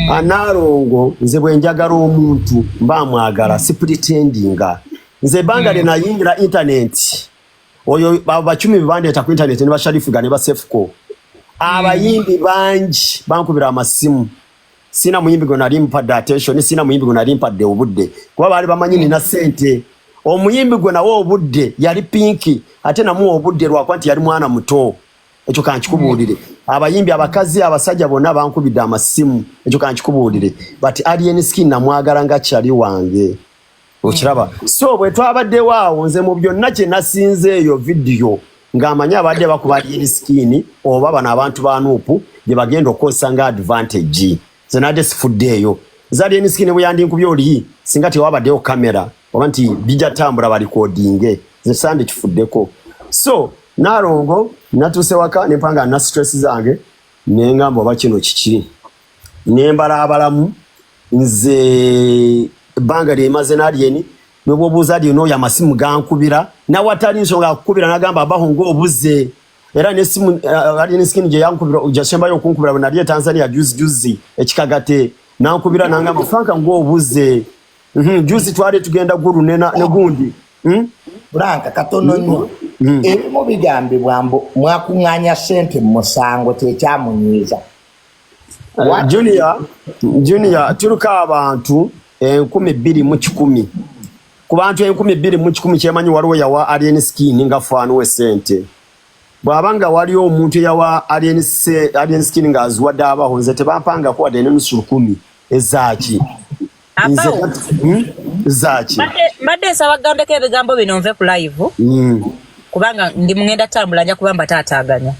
Naalongo, nze bwe njagala omuntu mba mwagala, si pretendinga. Nze ebbanga lye nayingira internet, oyo bacumi be bandeeta ku internet ne basharifuga ne basefuko, abayimbi bangi bankubira amasimu. Sina muyimbi gwe nali mpadde attention, sina muyimbi gwe nali mpadde obudde, kuba baali bamanyi nina sente. Omuyimbi gwe nawe obudde yali Pinki, ate namuwa obudde lwakuba nti yali mwana muto. Ekyo kankikubuulire. Abayimbi abakazi, abasajja, bonna bankubidde amasimu. Ekyo kankikubuulire. But Alien Skin namwagala nga kyali wange, okiraba? So bwe twabaddewo awo, nze mu byonna kye nasinze, eyo vidiyo ng'amanyi abadde bakuba Alien Skin oba bano abantu ba NUP gye bagenda okukozesa nga advantage, nze nadde sifuddeeyo. Nze Alien Skin bwe yandinkubye oli, singa tewabaddewo kamera oba nti bijja tambula balikodinge, nze sandi kifuddeko. So Naalongo, natuuse waka nempanga na stress zange, nengamba oba kino kiki, nembalaabalamu. Nze ebbanga lyemaze n'Alien, nebwobuuza Alien oyo, amasimu gankubira nawatali nsonga akukubira nagamba abaho ngaobuze. Era nesimu Alien Skin gye yankubira, gyasembayo okunkubira bwe nali e Tanzania juzi juzi ekikagate, nankubira nangamba, "Franka, ngaobuze." Juzi twali tugenda Gulu ne gundi. Franka, katono nnyo. Ebimu bigambibwa mbu mwakuŋŋaanya ssente mu musango, kyekyamunyiiza. Junior, Junior, tuliko abantu 2100. Ku bantu 2100, kyemanyi waliwo yawa Alien Skin nga fan we sente. Bw'aba nga waliwo omuntu eyawa Alien Skin ng'aziwadde abaho, nze tebampangako wadde n'enusu 1,000. Ezaaki nze? Abawo. Zaaki? Mbadde nsaba gambeko ebigambo bino nve ku live, kubanga ndi mugenda tambula, nja kuba mbataataaganya.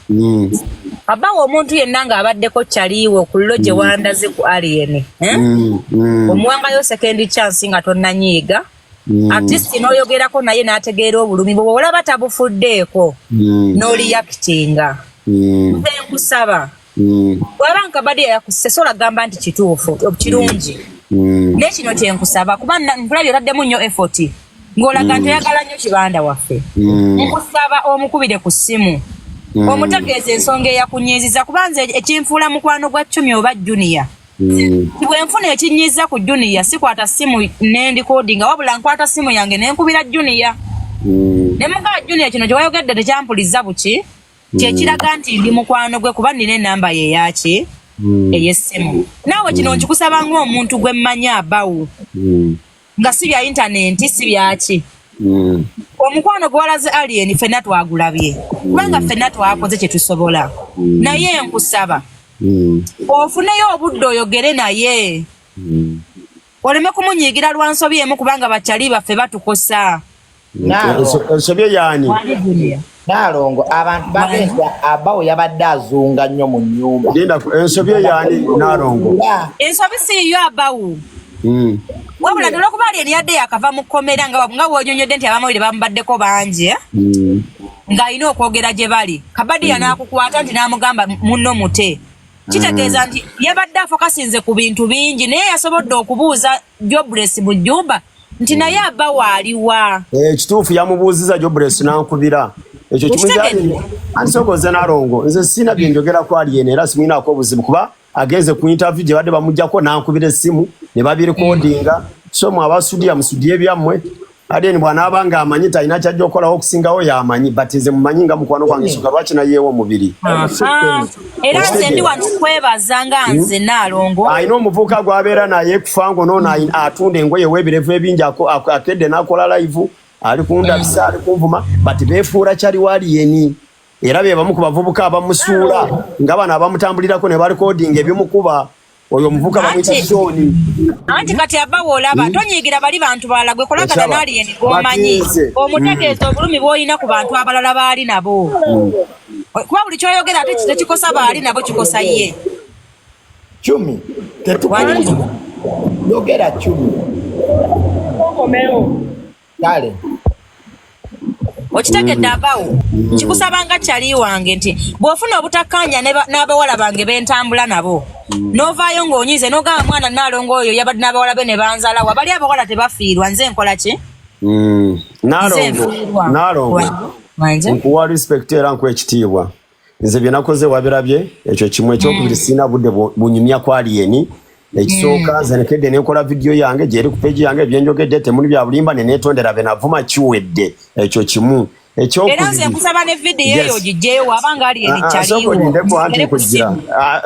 Abawo, omuntu yenna ng'abaddeko kyaliiwo ku llo gye wandaze ku Alien, eh? Omuwangayo second chance nga tonnanyiiga, at least n'oyogerako naye n'ategeera obulumi bwe. Olaba tabufuddeeko, n'oliyakitinga. Nze nkusaba, bw'aba nkabadde yakusse, sola gamba nti kituufu, kirungi. Naye kino kyenkusaba, kuba nkulabye otaddemu nnyo effort ng'olaga nti oyagala nnyo kibanda waffe, nkusaba omukubire ku ssimu, omutegeeza ensonga eyakunyiiziza, kuba nze ekinfuula mukwano gwa Cumi oba Junior, bwe nfuna ekinyiiza ku Junior, sikwata ssimu nendikodinga, wabula nkwata ssimu yange nenkubira Junior ne mugamba, "Junior, kino kyewayogedde tekyampuliza buki." Kyekiraga nti ndi mukwano gwe, kuba nina enamba ye eyaki ey'essimu. Naawe kino nkikusaba ng'omuntu gwe mmanyi abawu, nga si bya intaneti, si byaki. Omukwano gwe walaze Alien ffenna twagulabye, kubanga ffenna twakoze kye tusobola. Naye nkusaba ofuneyo obudde oyogere naye, oleme kumunyiigira lwa nsobi emu, kubanga bakyali baffe batukosa. Ensobi yaani? Naalongo, abantu bagenda abawo yabadde azunga nnyo mu nnyumba. Linda, ensobi yaani, Naalongo? Ensobi siiyo, abawu. Wabula nolwokuba Alien yadde yakava mu kkomera, nga bwonyonyodde nti abamawulire bamubaddeko bangi, eh? Ng'alina okwogera gye bali, Kabadiya n'akukwata nti n'amugamba munno mute, kitegeeza nti yabadde afokasinze ku bintu bingi, naye yasobodde okubuuza Jobless mu jjumba nti naye aba waaliwa. Kituufu, yamubuuziza Jobless nankubira ekyo. Okitegedde? Ansokoze Nalongo, nze sina byenjogera ku Alien era simwinaako obuzibu, kuba agenze ku interview gye badde bamugjako nankubira essimu ne babirikodinga. So mwe abasudiya musudiye byammwe. Alien bw'anaaba ng'amanyi talina kyajja okukolawo okusingawo, yamanyi, but nze mumanyi nga mukwano gwange, ensonga lwaki nayeewo omubiri. Aha. Era nze ndi wano kwebaza nga nze Naalongo. Alina omuvubuka gw'abeera naye kufango noono atunda engoye w'ebirevu ebingi, akedde n'akola live, ali kundabisa, ali kunvuma, but beefuura kyali wa Alien, era be bamu ku bavubuka abamusuula nga bano abamutambulirako ne balikodinga ebimukuba. Oyo omuvubuka bamuyita Shoni. Anti kati abawa olaba tonyiigira bali bantu balala, gwe kolagana Okyaba. n'Alien gw'omanyi, Batinze. omutegeeza obulumi bw'olina ku bantu abalala baali nabo, kuba buli kyoyogera ate tekikosa baali nabo, kikosa ye. Cumi, tetukuwulira, yogera Cumi. Kale. Okitegedde abawo? Nkikusaba nga kyali wange nti bw'ofuna obutakkaanya n'abawala bange bentambula nabo, n'ovaayo ng'onyiize n'ogamba mwana Naalongo oyo yabadde n'abawala be ne banzalawa, bali abawala tebafiirwa, nze nkola ki? Nze Nalongo, nfiirwa. Nalongo, Wanje. nkuwa respect era nkuwa ekitiibwa. Nze bye nakoze wabirabye, ekyo kimu. Ekyokubiri, sirina budde bunyumya ku Alien. Ekisooka, nze nekedde nenkola vidiyo yange gyeri ku page yange, ebyenjogedde temuli bya bulimba, ne neetondera be navuma, kiwedde. Ekyo kimu. Era nze nkusaba ne vidiyo eyo ogigyeyo wabanga ali Ah, ah, sooka olindeko, anti nkugira. Ah,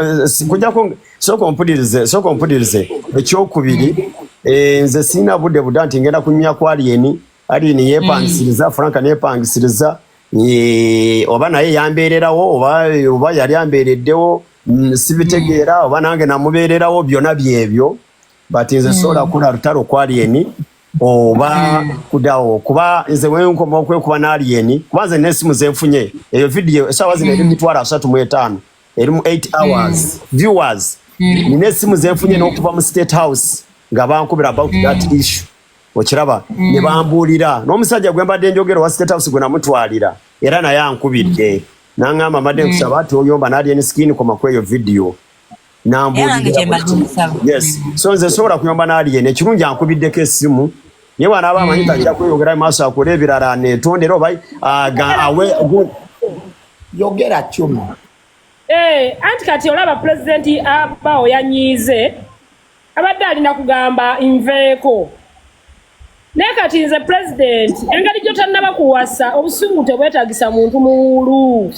kujjako sooka ompulirize, sooka ompulirize. Ekyokubiri, nze sirina budde budda nti ngenda kunyumya ku Alien. Alien yeepangisiriza, Franka neepangisiriza, oba naye yambeererawo oba yali ambeereddewo, sibitegeera, oba nange namubeererawo, byonna byebyo. But nze sobola kukola lutalo ku Alien oba kudawo, kuba nze wenkoma okwekuba n'Alien, kuba nze n'esimu zenfunye. Eyo vidiyo esaawa zino eri 350,000, erimu 8 hours viewers. Nina esimu zenfunye n'okuva mu State House nga bankubira about that issue, okiraba, ne bambuulira n'omusajja gwe mbadde njogera owa State House gwe namutwalira, era naye ankubidde n'aŋŋamba, mbadde nkusaba ati oyomba n'Alien Skin, koma ku eyo vidiyo. Era nange kye mbadde nkusaba. Yes, so nze sobola kuyomba n'Alien. Ekirungi ankubiddeko esimu, naye bw'anaaba amanyi tajja kweyongera mu maaso akole ebirala, neetondera oba awe Yogera, Kyuma. Eh, anti kati olaba Pulezidenti abawo yanyiize, abadde alina kugamba nveeko, naye kati nze pulezidenti, engeri gy'otannaba kuwasa, obusungu tebwetagisa muntu muwulu,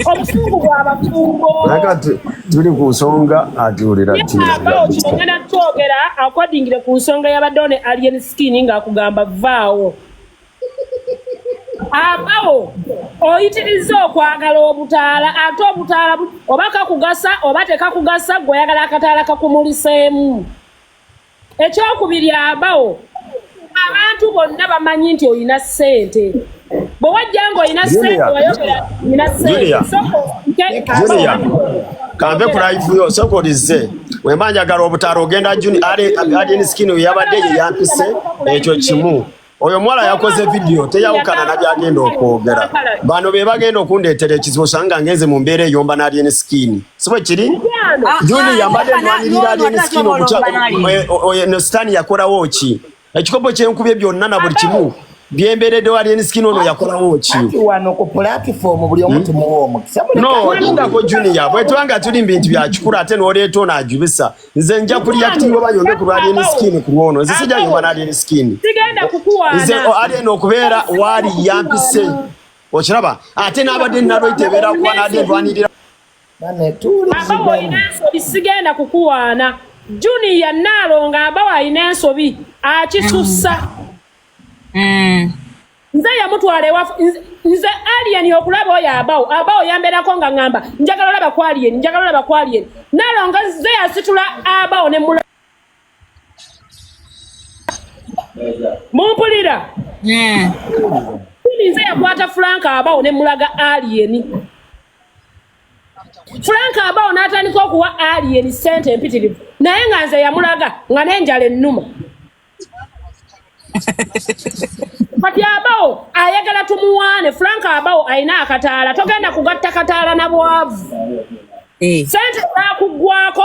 obusungu bw'abafumbo. Naye kati tuli ku nsonga, atuwulira. Abawo kino ngenda twogera accordingly ku nsonga yabaddewo ne Alien Skin ng'akugamba vaawo. Abawo oyitiriza okwagala obutaala, ate obutaala oba kakugasa oba tekakugasa, gwe oyagala akataala kakumuliseemu. Ekyokubiri, abawo abantu bonna bamanyi nti olina ssente. Bwe wajja ng'olina ssente, Julia. wayogera olina ssente. Julia. Sooka Julia, kampe ku live yo, sooka olize. Wemba njagala obutaala, ogenda Juni Alien Skin oyo yabadde ye yampise. Ekyo kimu. Oyo omuwala yakoze vidiyo, teyawukana na byagenda okwogera. Bano be bagenda okundeetera ekizibu, osanga ngenze mu mbeera eyomba n'Alien Skin, si bwe kiri? Juni yambadde nwanirira Alien Skin oyo no sitani yakolawo ki? Ekikopo kyenkubye byonna na buli kimu byembeereddewo, Alien Skin ono yakolawo ki? Anti wano ku platform buli omu tumuwa omukisa. No, lindako Junior, bwe nga tuli mu bintu bya kikulu ate n'oleeta ono ajubisa, nze nja kureactinga oba yombe ku lwa Alien Skin ku lwono. Nze sijja yomba n'Alien Skin. Sigenda Nze kukuwaana. Alien okubeera waali yampise, okiraba, ate n'abadde nalwaita ebeera kuba n'adde ndwanirira. Bane Abawo olina ensobi, sigenda kukuwaana. Junior Naalongo, abawo alina ensobi, akisussa. Nze yamutwala ewafu, nze Alien okulaba oyo abawo yambeerako nga ŋŋamba njagala olaba ku Alien, njagala olaba ku Alien. Naalongo, nze yasitula abawo ne mula mumpulira. Nze yakwata Frank abawo ne mulaga Alien. Frank abawo n'atandika okuwa Alien sente empitirivu, naye nga nze yamulaga nga n'enjala ennuma. Kati abawo ayagala tumuwaane. Frank abawo alina akataala, togenda kugatta kataala na bwavu. Sente zakuggwako,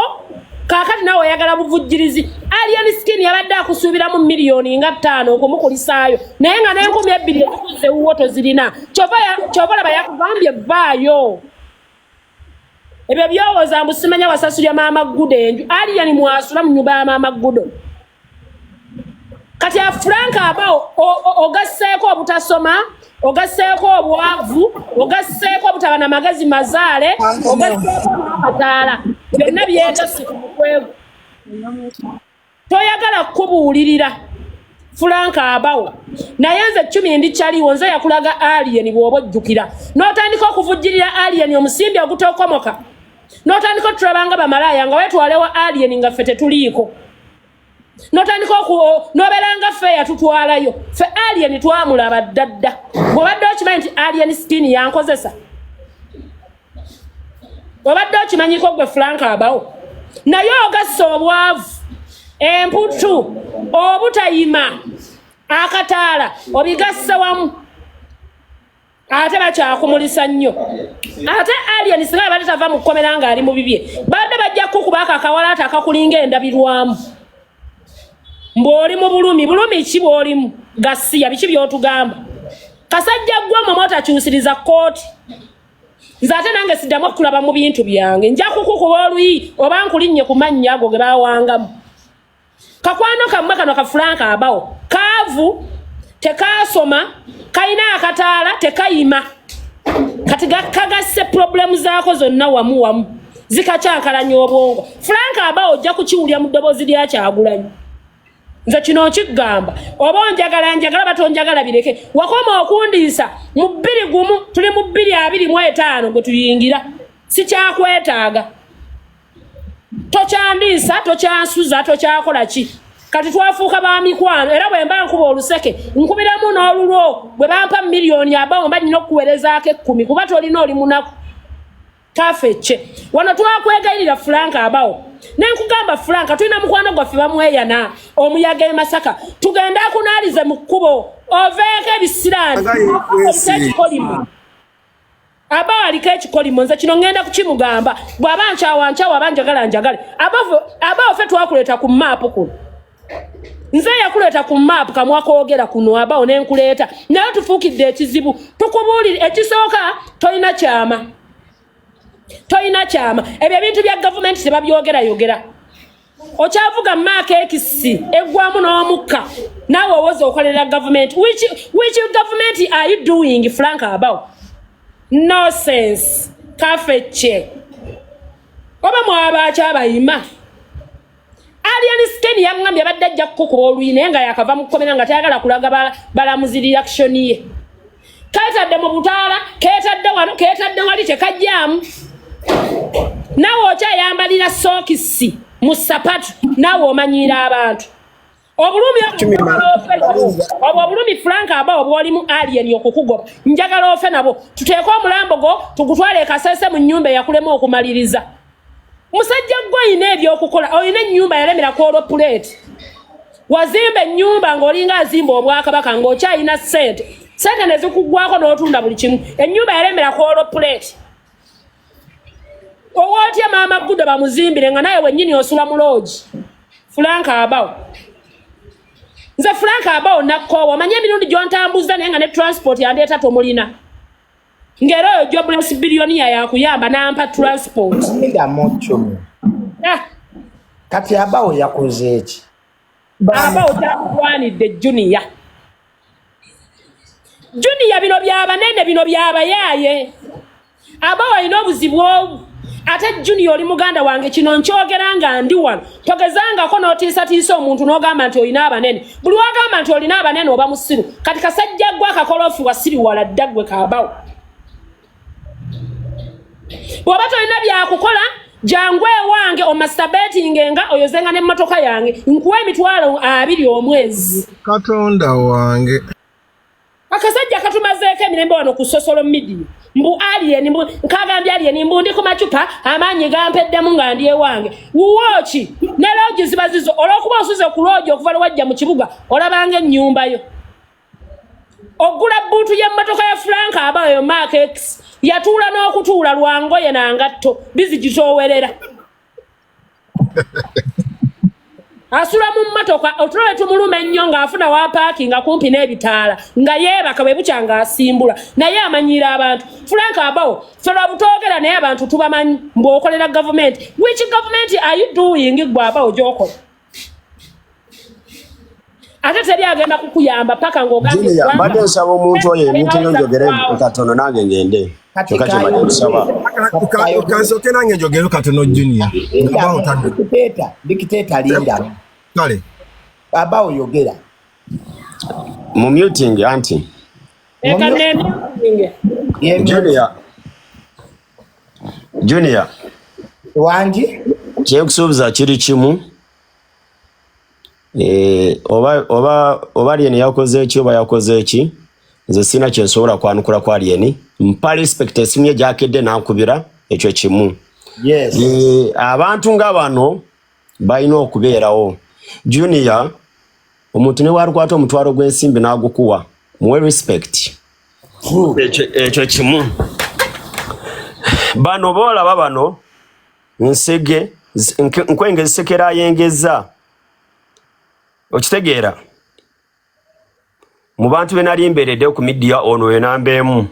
kaakati nawe oyagala buvujjirizi. Alien Skin yabadde akusuubiramu miliyoni nga 5 okumukulisaayo, naye nga n'2,000 ezikuzza ewuwo tozirina. Kyova olaba yakugambye vaayo. Ebyo byowooza mbu simanya wasasulya maama Gudo enju. Alien mwasula mu nyumba ya maama Gudo. Kati a Frank abawo ogasseeko obutasoma, ogasseeko obwavu, ogasseeko obutaba na magezi mazaale, ogasseeko n'akataala, byonna byegasse ku mukwego. Toyagala kukubuulirira, Frank abawo, naye nze cumi ndi kyaliwo. Nze yakulaga Alien, bw'oba ojjukira, n'otandika okuvujjirira Alien omusimbi ogutokomoka, n'otandika otulabanga bamalaaya nga weetwalewo Alien nga ffe tetuliiko, n'otandika n'obeera nga ffe yatutwalayo. Ffe Alien twamulaba ddadda. Bw'obadde okimanyi nti Alien Skin yankozesa, obadde okimanyiko gwe Frank abawo, naye ogassa obwavu, emputu, obutayima, akataala, obigasse wamu, ate bakyakumulisa nnyo. Ate Alien singa abadde tava mu kkomera ng'ali mu bibye, badde bajja kukuba ako akawalaata akakulinga endabirwamu mbw'oli mu bulumi. Bulumi ki bw'olimu? Gasiya biki by'otugamba? Kasajja ggwe omwe otakyusiriza kkooti. Nze ate nange siddamu okukulaba mu bintu byange, nja kukukuba oluyi oba nkulinnye ku mannya ago ge bawangamu. Kakwano kammwe kano ka Frank abawo kaavu, tekaasoma, kalina akataala, tekayima. Kati kagasse problemu zaako zonna wamu wamu, zikakyankalanya obwongo. Frank abawo ojja kukiwulira mu ddoboozi lya Kyagulanyi. Nze kino nkigamba, oba onjagala njagala, batonjagala bireke. Wakoma okundiisa mu 2 1, tuli mu 2025 gwe tuyingira, sikyakwetaaga. Tokyandiisa, tokyansuza, tokyakola ki. Kati twafuuka ba mikwano, era bwe mba nkuba oluseke nkubiramu n'olulwo. Bwe bampa miliyoni, abawo mba nina okuwerezaako 10, kuba tolina, oli munaku. Kafecce wano twakwegayirira, Frank abawo, nenkugamba Frank, tulina mukwano gwaffe bamweyana omuyaga e Masaka, tugende akunaalize mu kkubo oveeko ebisiraani ekikolimo. Abawo aliko ekikolimo, nze kino ŋŋenda kukimugamba. Bw'aba nkyawa nkyawa, aba njagala njagale. Abawo, ffe twakuleeta ku maapu kuno, nze yakuleeta ku maapu kamwa koogera kuno abawo nenkuleeta, naye tufuukidde ekizibu. Tukubuulire ekisooka, tolina kyama, tolina kyama. Ebyo ebintu bya gavumenti tebabyogerayogera. Okyavuga Mark X eggwamu n'omukka, naawe owoza okolera gavumenti. Which government are you doing, Frank abawo? Nonsense, kafecce. Oba mwaba akyabayima. Alien Skin yaŋŋambye abadde ajja kukukuba oluyi, naye nga yakava mu kkomera, nga tayagala kulaga balamuzi reaction ye. Keetadde mu butaala, keetadde wano, keetadde wali, tekajjaamu. Naawe okyayambalira sookisi mu sapatu, naawe omanyiira abantu. Obulumi obwo, obulumi Frank aba obwolimu, alien okukugoba, njagala ofe nabo. Tuteeke omulambo gwo tugutwale ekasese mu nnyumba eyakulema okumaliriza. Musajja gwe, olina ebyokukola, olina ennyumba yalemera ku olwo puleeti. Wazimba ennyumba ng'olinga azimba obwakabaka, ng'okyalina ssente, ssente ne zikuggwako n'otunda buli kimu. Ennyumba yalemera ku olwo puleeti. Owootya maama Gudo bamuzimbire nga naye wennyini osula mu loogi? Frank abawo, nze Frank abawo nakkoowa. Omanye emirundi gy'ontambuza, naye nga ne transport yandeeta tomulina, ng'era oyo jobless billionaire yakuyamba n'ampa transport. Lindamu, Cumi. Ah, Kati abawo yakoze eki? Abawo kyakugwanidde, Junior. Junior, bino byabanene, bino byabayaaye. Abawo alina obuzibu obu. Ate Junior, oli muganda wange, kino nkyogera nga ndi wano. Togezangako n'otiisatiisa omuntu n'ogamba nti olina abanene. Buli wagamba nti olina abanene oba musiru. Kati kasajja gwe akakolofi, wasiriwala dda gwe kaabawo. Bw'oba tolina byakukola, jangu ewange omasturbatinge nga oyozenga n'emmotoka yange, nkuwa 20,000 omwezi. Katonda wange! Akasajja katumazeeko emirembe wano ku social media, mbu alien, mbu nkagambye alien, mbu ndi ku macupa, amaanyi gampeddemu nga ndi ewange. Wuwooki ne loogi ziba zizo, olw'okuba osuze ku loogi okuva lwe wajja mu kibuga, olabanga ennyumba yo. Ogula boot y'emmotoka ya Frank abayo Mark X yatuula n'okutuula lwangoye nangatto bizigitoowerera. Asula mu mmotoka, otulo ne tumuluma ennyo ng'afuna wa paakinga kumpi n'ebitaala nga yeebaka, bwe bukya ng'asimbula, naye amanyiira abantu. Frank abawo, ffe lwa butoogera, naye abantu tubamanyi. Mbu okolera gavumenti. Which government are you doing, gwe abawo gy'okola? Ate teri agenda kukuyamba paka ng'ogambye Junior, eggwanga- mbadde nsaba omuntu oyo eminteyo njogere katono nange ngende. Kati Kyokka kye mbadde nsaba. Kansooke nange njogere katono, Junior. Abawo tadde. Dictator, dictator, lindamu. Kale. Abawo, yogera. Mu muting anti. Leka neemyutinge. Junior. Junior, Wangi. Kyenkusuubiza kiri kimu. Oba Alien yakoze ki, oba yakoze ki, nze sina kyensobola kwanukula ku Alien. Mpa respect, esimu ye gyakedde nankubira, ekyo kimu. Abantu nga bano balina okubeerawo. Junior, omuntu ne walukwata omutwalo gw'ensimbi n'agukuwa, muwe respect. Ekyo kimu. Bano boolaba bano nsege nkwenge zisekera ayengeza, okitegeera? Mu bantu be nali mbeeredde ku media, ono we namba emu.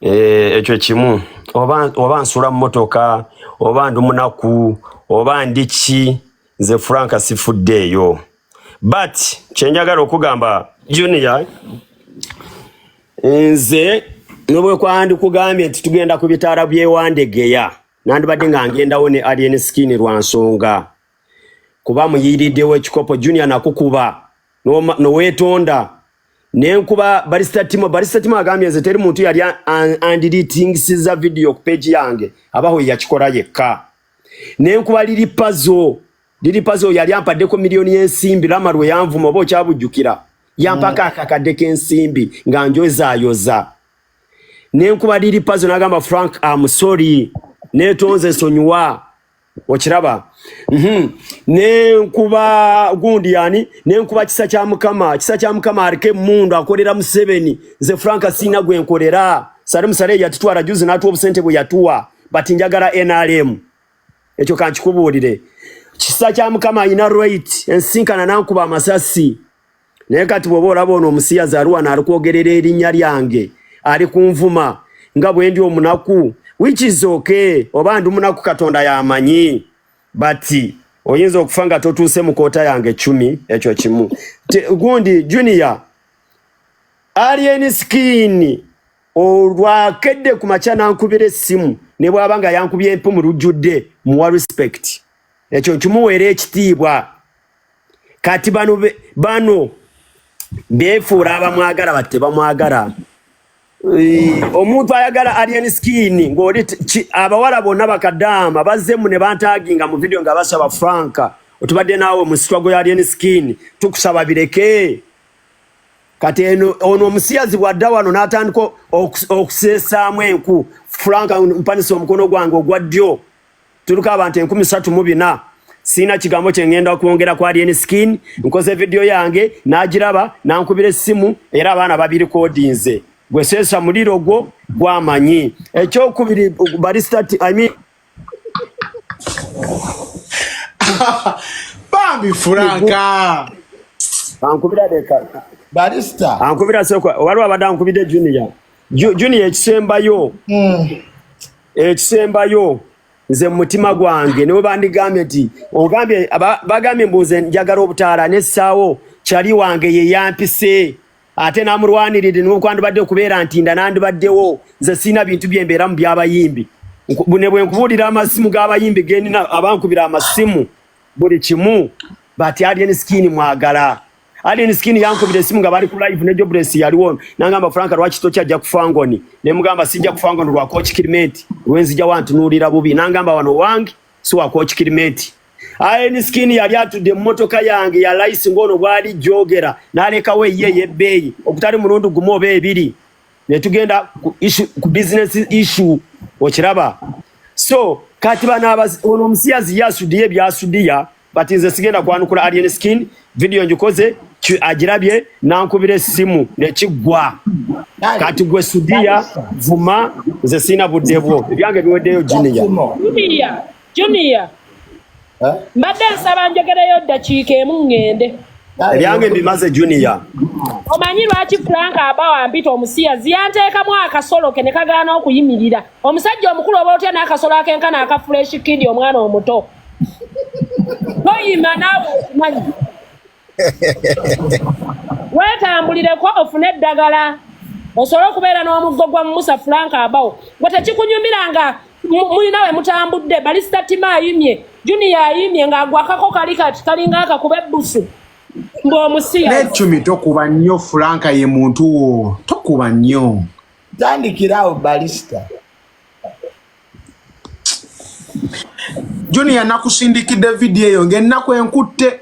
Ekyo kimu, oba nsula mu motoka, oba ndi munaku, oba ndi ki, nze Frank sifuddeeyo. But kyenjagala okugamba Junior, nze nobwe kwandikugambye nti tugenda ku bitaala by'ewandegeya, nandibadde nga ngendawo ne Alien Skin lwa nsonga, kuba muyiiriddewo ekikopo. Junior, nakukuba noweetonda nenkuba Barista Timo. Barista Timo agambye nze teri muntu yali andiritingisiza video ku page yange, abaho yakikola yekka. Nenkuba Liri Pazo. Liri Pazo yali ampaddeko miliyoni y'ensimbi lama lwe yanvuma, oba okyabujjukira, yampako akakadde k'ensimbi nga njozayoza. Nenkuba Liri Pazo n'agamba, "Frank, am sorry, netonze, nsonyiwa." Okiraba? Nenkuba gundi yani, nenkuba Kisa kya Mukama. Kisa kya Mukama aliko emundu, akolera Museveni. Nze Frank siina gwe nkolera. Sale Musale yatutwala juzi n'atuwa obusente bwe yatuwa, but njagala NRM, ekyo kankikubuulire. Kisa kya Mukama alina right ensinkana nankuba amasasi. Naye kati bw'oba olaba ono omusiyazi ali wano alikwogerera erinnya lyange, ali kunvuma nga bwe ndi omunaku, which is okay. Oba ndi munaku Katonda yamanyi, but oyinza okufa nga totuuse mu koota yange 10. Ekyo kimu. Gundi Junior, Alien Skin olwakedde ku makya nankubira essimu, ne bw'aba nga yankubye empi mu lujjudde, muwa respect, ekyo nkimuweera ekitiibwa. Kati bano beefuula abamwagala, bati tebamwagala. Omuntu ayagala Alien Skin ng'oli abawala bonna bakadaama bazzemu ne bantaginga mu video nga basaba, "Franka, otubadde naawe mu struggle ya Alien Skin, tukusaba bireke." Kati eno ono omusiyazi bw'adda wano n'atandika okuseesaamu enku, Franka mpanisa omukono gwange ogwa ddyo, tuliko abantu 34,000. Siina kigambo kyengenda kwongera ku Alien Skin. Nkoze vidiyo yange n'agiraba, nankubira essimu, era abaana babirikodinze. Gwe seesa muliro gwo gwamanyi. Ekyokubiri, barista I mean, Bambi Franka. Ankubira leka. Barista. Ankubira soko, waliwo abadde ankubidde. Junior, Junior, ekisembayo, ekisembayo, nze mu mutima gwange niwe bandigambye nti ogambye bagambye mbu nze njagala obutaala nessaawo kyali wange ye yampise ate namulwaniridde, niwekwandibadde okubeera nti nda nandibaddewo. Nze siina bintu byembeera mu byabayimbi. Ne bwe nkubuulira amasimu g'abayimbi genina, abankubira amasimu buli kimu, but Alien Skin mwagala. Alien Skin yankubira esimu nga bali ku live ne Jobless yaliwo, nangamba, "Frank, lwaki tokyajja ku Fangoni?" Ne mugamba, "Sijja ku Fangoni lwa Coach Kirimenti, lwenzija wantunuulira bubi." Nangamba, "Wano wange si wa Coach Kirimenti." Alien Skin yali atudde mu motoka yange ya layisi ng'ono bwali jogera, n'alekawo eyiye ey'ebbeeyi okutali mulundi gumu oba ebiri, ne tugenda ku issue, ku business issue. Okiraba? So kati bano ono omusiyazi yasudiye byasudiya, but nze sigenda kwanukula Alien Skin. Video ngikoze, agirabye, nankubira essimu nekiggwa. Kati gwe sudiya vuma, nze sina budde bwo, ebyange biweddeyo, Junior. Junior, Junior, mbadde nsaba njogereyo ddakiika emu ŋŋende. Ebyange mbimaze, Junior. Omanyi lwaki Frank aba wampita omusiyazi? Yanteekamu akasolo ke ne kagaana okuyimirira. Omusajja omukulu oba otya n'akasolo akenkana aka Fresh Kid, omwana omuto toyima. Naawe okimanyi, weetambulireko ofune eddagala osobole okubeera n'omuggo gwa Musa. Frank abawo gwe tekikunyumira nga mulina we mutambudde. Barista Tima ayimye, Junior ayimye ng'agwakako kali kati kalinga akakuba ebbusu ng'omusiyazi. Necumi tokuba nnyo, Franka ye muntu wo, tokuba nnyo. Tandikirawo, barista. Junior, nakusindikidde vidiyo eyo ng'ennaku enkutte.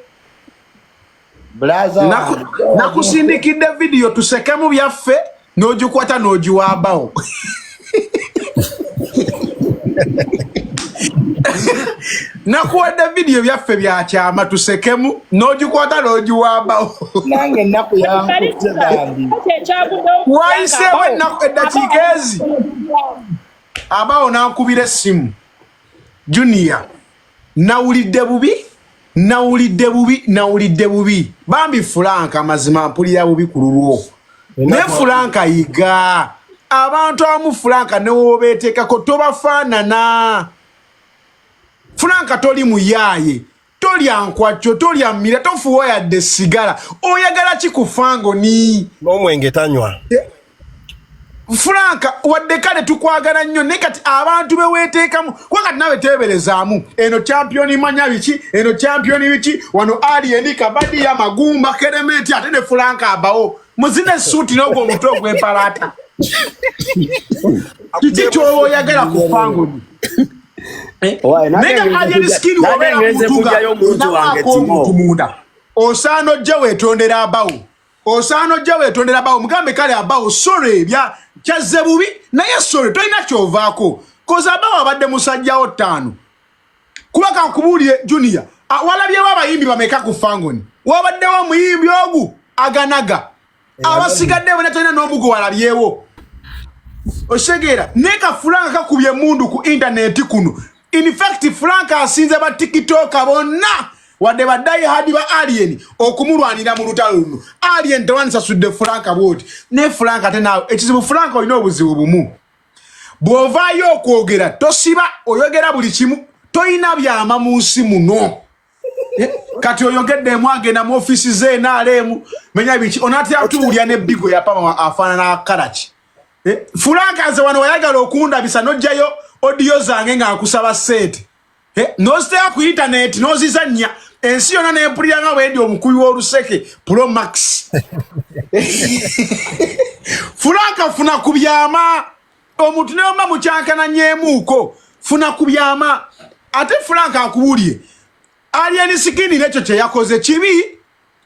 Brother wange. Nakusindikidde vidiyo tusekemu byaffe, n'ogikwata n'ogiwambawo. Nakuwadde vidiyo byaffe byakyama tusekemu, n'ogikwata n'ogiwambawo. Nange ennaku yankutte bambi. Kyekyaguddewo. Wayiseewo ennaku eddakiika ezi abawo n'ankubira essimu. Junior, nawulidde bubi, nawulidde bubi, nawulidde bubi. Bambi Fulanka, amazima mpulira bubi ku lulwo, naye Fulanka yiga. Abantu abamu Franka ne wobeeteekako tobafaanana. Franka toli muyaaye, tolya nkwacyo, tolya mmira, tofuwa yadde sigala. Oyagala ki ku Fangoni? N'omwenge tanywa. Franka wadde kale tukwagala nnyo, naye kati abantu be weeteekamu, kuba kati naawe teeberezaamu eno champion manya biki, eno champion biki, wano Alien Kabadiya Magumba Kerementi, ate ne Franka abawo muzina essuuti n'ogwo omutwe ogw'empalaata. Kiki ky'oba oyagala ku Fangoni? Naye nga Alien Skin wobeera muntu nga omuntu munda, osaana ojja weetondera abawo, osaana ojja weetondera abawo, mugambe kale abawo sorry bya kyazze bubi, naye sorry tolina kyovaako, koza abawo abadde musajjawo 5. Kuba kankubuulire Junior, walabyewo abayimbi bameka ku Fangoni? Wabaddewo omuyimbi ogu aganaga, abasigadde bonna tolina n'omugo walabyewo. Osegeera naye ka Franka kakubye emundu ku intaneti kuno. In fact Franka asinze ba TikToker bonna wadde ba diehard ba Alien okumulwanira mu lutalo luno. Alien tewanisasudde Franka bw'oti, naye Franka ate naawe ekizibu, Franka olina obuzibu bumu, bw'ovaayo okwogera tosiba, oyogera buli kimu, toyina byama mu nsi muno. Kati oyogeddemu agenda mu ofiisi ze NRM menya biki, onaatera tuwulira ne Bigo yapama afaanana Karaki. Franka nze wano wayagala okundabisa n'ojjayo odiyo zange nga nkusaba ssente, n'oziteeka ku intaneti n'ozizannya ensi yonna nempulira nga bwendi omukubi w'oluseke Pro Max. Franka funa ku byama, omuntu neyomba mukyankananyeemuuko, funa ku byama. Ate Franka akuwulye Alien Skin n'ekyo kye yakoze kibi,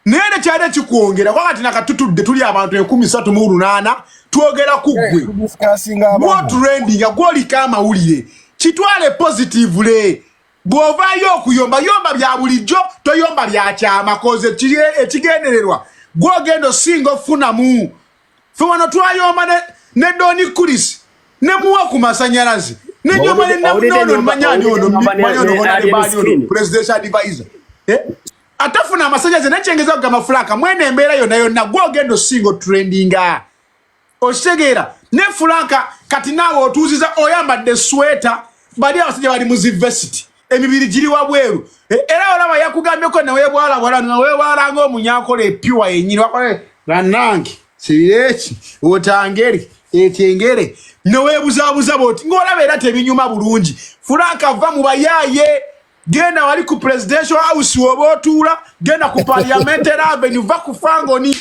naye tekyali kikwongera, kuba kati nakatutudde tuli abantu 3,800 twogera ku ggwe gwotrendinga gwoliko amawulire. Kitwale positively, bw'ovaayo okuyomba yomba bya bulijjo, toyomba bya kyama, koze ekigendererwa gwogenda osinga ofunamu. Ffe wano twayomba ne Doni Kulis ne muwa ku masanyalaze nenyoma ne namunono manyani ono manyani ono ono presidential advisor atafuna amasanyalaze nekyengeza kugamba Franka mwene embeera yonna yonna gwogenda osinga otrendinga. Okitegeera? Ne Franka kati naawe otuuziza oyambadde sweta, bali abasajja bali mu zivesiti, emibiri giri wabweru. Era olaba yakugambyeko newebwalabwala newebwala ng'omunyakola epiwa yennyini wakole bannange sibireki otangeri ekyengere neweebuzaabuza bwoti ng'olaba era tebinyuma bulungi. Franka va mu bayaaye, genda wali ku presidential house woba otuula, genda ku parliamentary avenue, va ku Fangoni.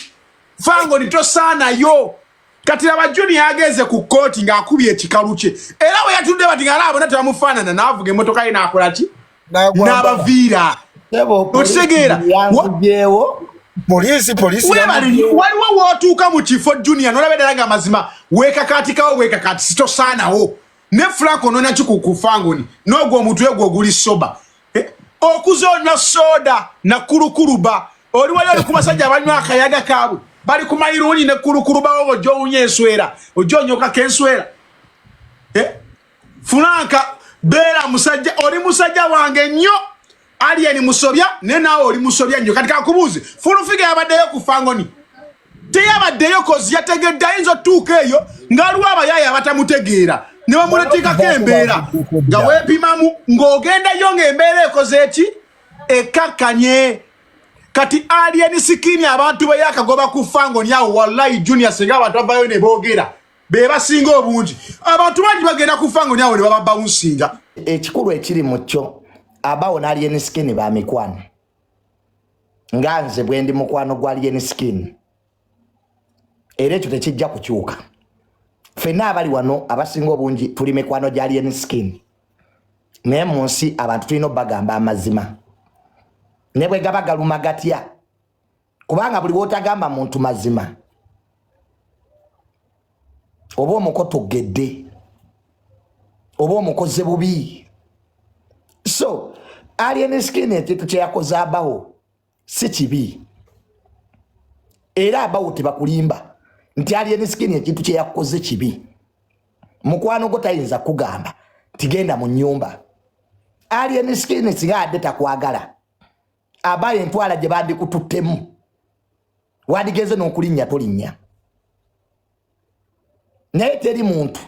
Fangoni tosaanayo. Kati laba Junior ageze ku kkooti ng'akubye ekikalu kye, era bwe yatudde bati ng'alaba bonna tebamufaanana, n'avuga emmotoka ye n'akola ki, n'abaviira. Okitegeera? Poliisi waliwo w'otuuka mu kifo Junior n'olaba eddala nga amazima weekakaatikawo bwekakaati sitosaanawo. Ne Frank onoona ki ku Fangoni n'ogwo omutwe gwo oguli soba okuzoona soda na kulukuluba, oli wali oli ku basajja abanywa akayaga kaabwe bali ku mayirungi ne kulukulubawo ng'ojja owunya enswera, ojja onyokako enswera. Franka beera musajja, oli musajja wange nnyo. Alien musobya naye naawe oli musobya nnyo. Kati kakubuuze, Fulufiga yabaddeyo ku Fangoni? Teyabaddeyo, kozi yategedde ayinza otuuka eyo ng'aliwo abayaaye abatamutegeera ne bamuleteekako embeera nga weepimamu ng'ogendayo ng'embeera ekoze eki ekkakkanye. Kati Alien Skin abantu be yakagoba ku Fangoni awo, wallahi Junior singa abantu bavayo ne boogera be basinga obungi, abantu bangi bagenda ku Fangoni awo ne baba bawunsinga. Ekikulu ekiri mu kyo, abawo ne Alien Skin ba mikwano, nga nze bwe ndi mukwano gwa Alien Skin, era ekyo tekijja kukyuka. Ffenna abali wano abasinga obungi tuli mikwano gya Alien Skin, naye mu nsi abantu tulina obbagamba amazima ne bwe gaba galuma gatya, kubanga buli w'otagamba muntu mazima oba omukotogedde oba omukoze bubi. So Alien Skin ekintu kye yakoze abawo si kibi, era abawo tebakulimba nti Alien Skin ekintu kye yakoze kibi. Mukwano gwo tayinza kugamba nti genda mu nnyumba. Alien Skin singa adde takwagala, abayo entwala gye bandikututtemu wandigenze n'okulinnya tolinnya. Naye teri muntu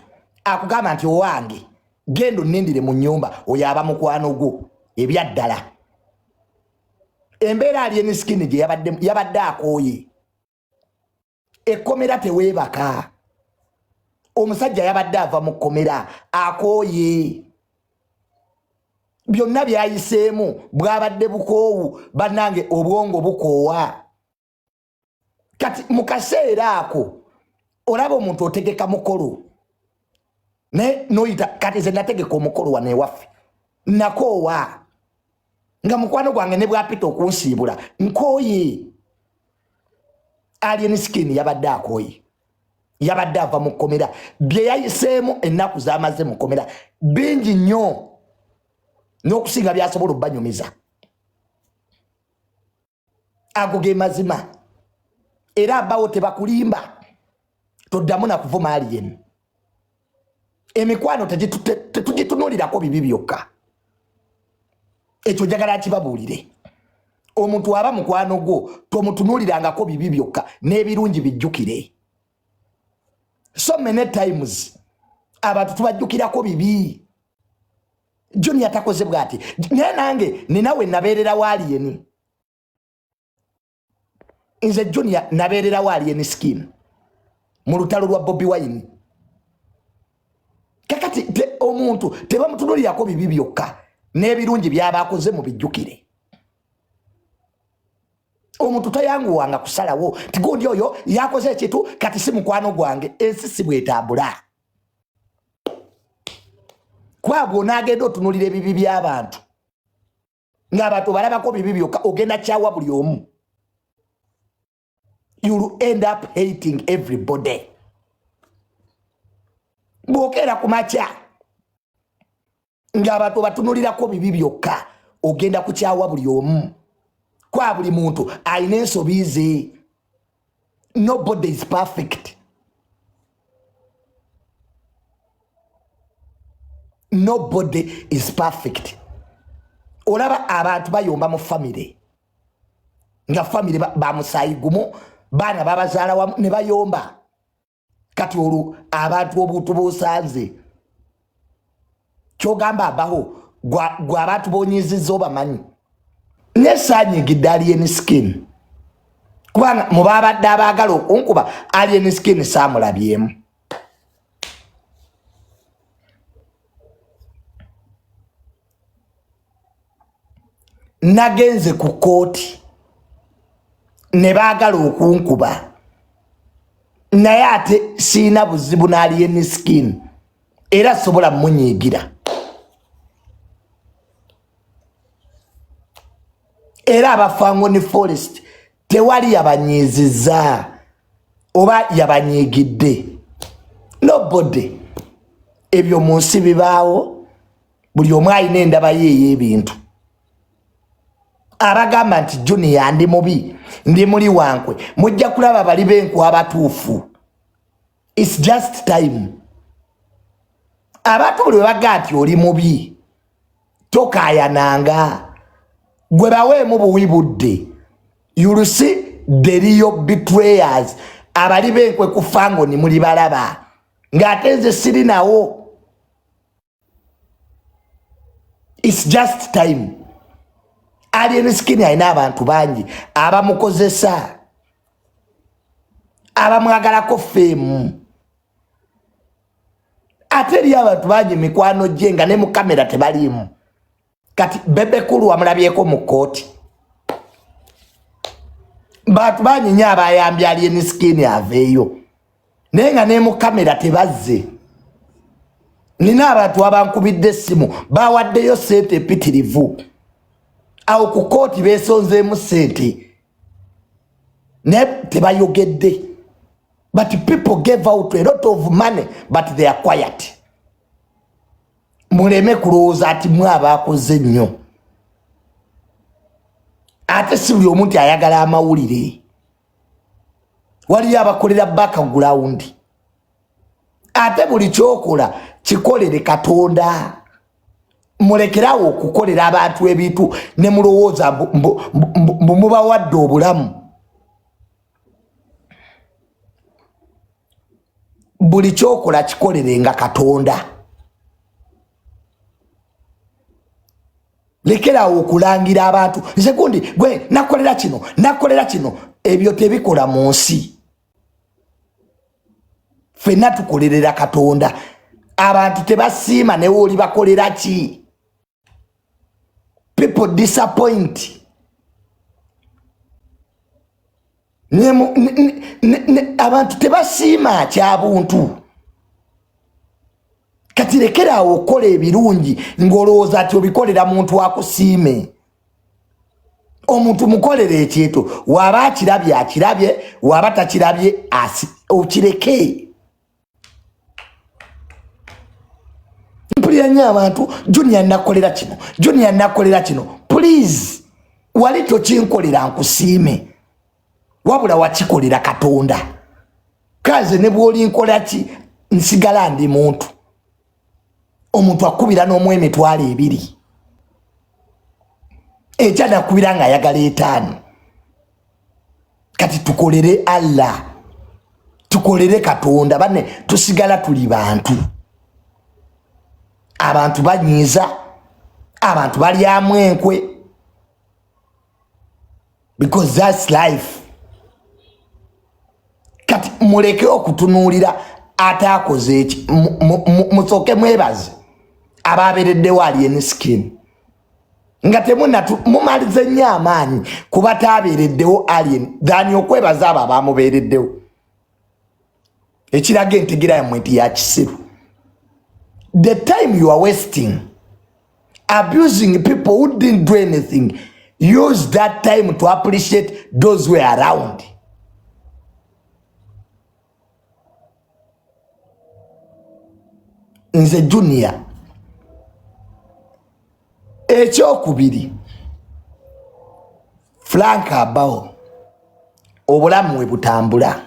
akugamba nti owange genda onnindire mu nnyumba, oyo aba mukwano gwo ebyaddala. Embeera Alien Skin gye yabadde akooye, ekkomera teweebaka, omusajja yabadde ava mu kkomera akooye, byonna byayiseemu bwabadde bukoowu. Bannange, obwongo bukoowa. Kati mu kaseera ako olaba omuntu otegeka mukolo naye noyita. Kati nze nategeka omukolo wano ewaffe, nakoowa nga mukwano gwange ne bwapita okunsiibula nkooye. Alien Skin yabadde akooye, yabadde ava mu kkomera, bye yayiseemu ennaku z'amaze mu kkomera bingi nnyo n'okusinga byasobola obbanyumiza. Ago ge mazima, era abawo tebakulimba. Toddamu nakuvuma Alien. Emikwano tetugitunulirako bibi byokka, ekyo njagala nkibabuulire. Omuntu aba mukwano gwo tomutunuulirangako bibi byokka, n'ebirungi bijjukire. So many times abantu tubajjukirako bibi. Junior takoze bwati, naye nange ninawe nabeererawo Alien. Nze Junior nabeererawo Alien Skin mu lutalo lwa Bobi Wine. Kakati omuntu tebamutunulirako bibi byokka, n'ebirungi byaba akoze mu bijjukire. Omuntu tayanguwanga kusalawo ti gundi oyo yakoze ekintu kati si mukwano gwange. Ensi si bwetambula. Kwabwe onaagenda otunulira ebibi by'abantu, ng'abantu balabako bibi byokka, ogenda kyawa buli omu. You'll end up hating everybody. Bw'okeera ku makya ng'abantu batunulirako bibi byokka, ogenda kukyawa buli omu, kwa buli muntu alina ensobi ze. Nobody is perfect, nobody is perfect. Olaba abantu bayomba mu famire, nga famire bamusaayi gumu, baana babazaala wamu ne bayomba. Kati olwo abantu obuntu bosanze kyogamba abaho gwe abantu bonyiziza obamanyi. Nesaanyigidde Alien Skin, kubanga mubabadde abaagala okunkuba Alien Skin saamulabyemu. Nagenze ku kooti ne baagala okunkuba, naye ate siina buzibu n'Alien Skin, era sobola munyiigira. Era abafangoni forest tewali yabanyiiziza oba yabanyiigidde, nobody. Ebyo mu nsi bibaawo, buli omu alina endaba ye ey'ebintu. Abagamba nti Junior ndi mubi, ndi muli wankwe, mujja kulaba bali b'enkwe abatuufu. It's just time. Abantu buli webaga nti oli mubi, tokayananga, gwe baweemu buwi budde. You'll see the real betrayers. Abali b'enkwe ku Fangoni muli balaba, ng'ate nze siri nawo. It's just time. Alien Skin alina abantu bangi abamukozesa, abamwagalako fame. Ate eri abantu bangi mikwano gye nga ne mu kamera tebaliimu. Kati Bebe Cool wamulabyeko mu kkooti? Bantu bangi nnyo abayambye Alien Skin aveeyo, naye nga ne mu kamera tebazze. Nina abantu abankubidde essimu, bawaddeyo sente empitirivu awo ku kooti, beesonzeemu sente naye tebayogedde. But people gave out a lot of money, but they are quiet. Muleme kulowooza ati mwe abaakoze nnyo. Ate si buli omuntu ayagala amawulire, waliyo abakolera background. Ate buli kyokola kikolere Katonda. Mulekerawo okukolera abantu ebintu ne mulowooza mbu mubawadde obulamu. Buli kyokola kikolerenga Katonda. Lekerawo okulangira abantu nze gundi gwe nakolera kino nakolera kino, ebyo tebikola mu nsi. Ffenna tukolerera Katonda. Abantu tebasiima ne wooli bakolera ki. People disappoint. Abantu tebasiima kya buntu. Kati lekera awo okukola ebirungi ng'olowooza nti obikolera muntu akusiime. Omuntu mukolere ekintu, waba akirabye akirabye, waba takirabye okireke. Mpulira nnyo abantu, Junior nakolera kino, Junior nakolera kino. Please, wali tokinkolera nkusiime, wabula wakikolera Katonda. Kaze ne bw'olinkola ki, nsigala ndi muntu. Omuntu akubira n'omu 20,000, ekya nakubira ng'ayagala 5. Kati tukolere Allah, tukolere Katonda. Banne tusigala tuli bantu. Abantu banyiiza, abantu balyamu enkwe, because that's life. Kati muleke okutunuulira ataakoze eki, musooke mwebaze ababeereddewo Alien Skin nga temunatu mumalize nnyo amaanyi kuba taabeereddewo Alien than okwebaza abo abamubeereddewo. Ekiraga entegera yammwe nti ya kisiru. The time you are wasting abusing people who didn't do anything, use that time to appreciate those who are around. Nze Junior. Ekyokubiri, Frank Abawo, obulamu we butambula,